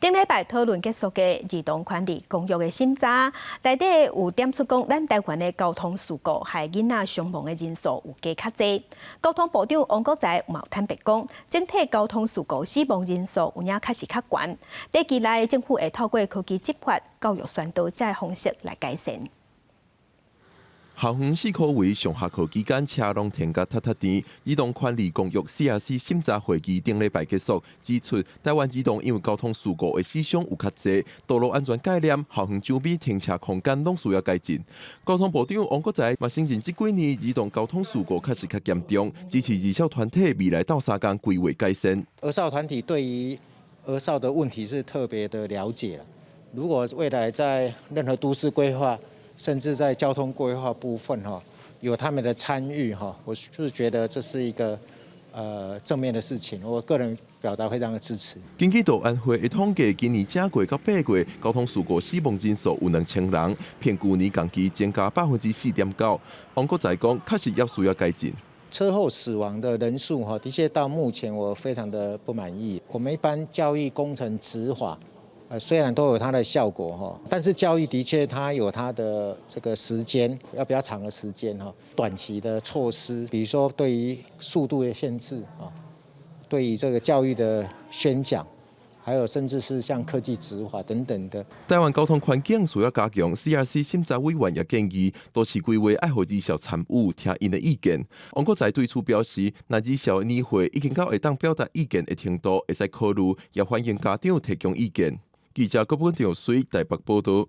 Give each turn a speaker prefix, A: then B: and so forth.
A: 頂禮拜討論結束的兒童權利公約的審查，內底有點出講，咱台灣的交通事故害囡仔傷亡的人數有加較濟。交通部長王國材嘛有坦白講，整體交通事故死亡人數有影確實較懸。短期內政府會透過科技執法、教育宣導這个方式來改善。
B: 校園四箍圍上下課期間，車攏停甲塞塞甜。兒童權利公約 CRC 審查會議頂禮拜結束，指出台灣兒童因為交通事故的死傷有較濟，道路安全概念、校園周邊停車空間攏需要改進。交通部長王國材嘛承認，這幾年兒童交通事故確實較嚴重，支持兒少團體未來鬥相共規劃改善。
C: 兒少團體對於兒少的問題是特別的了解。如果未來在任何都市規劃，甚至在交通規劃部分，哈，有他們的參與，哈，我就是覺得這是一個正面的事情，我個人表達非常的支持。
B: 根據道安會的統計，今年正月到8月，交通事故死亡人數有2000人，比舊年同期增加4.9%。王國材講，確實猶需要改進。
C: 車禍死亡的人數，哈，的確到目前我非常的不滿意。我們一般教育工程執法，雖然都有它的效果哈，但是教育的確它有它的這個時間，要比較長的時間哈。短期的措施，比如說對於速度的限制啊，對於這個教育的宣講，還有甚至是像科技執法等等的。
B: 台灣交通環境需要加強，CRC 審查委員也建議都市規劃愛予兒少參與，聽𪜶的意見。王國材對此表示，若兒少的年歲已經到會當表達意見的程度，會使考慮，也歡迎家長提供意見。記者郭本長水台北報道。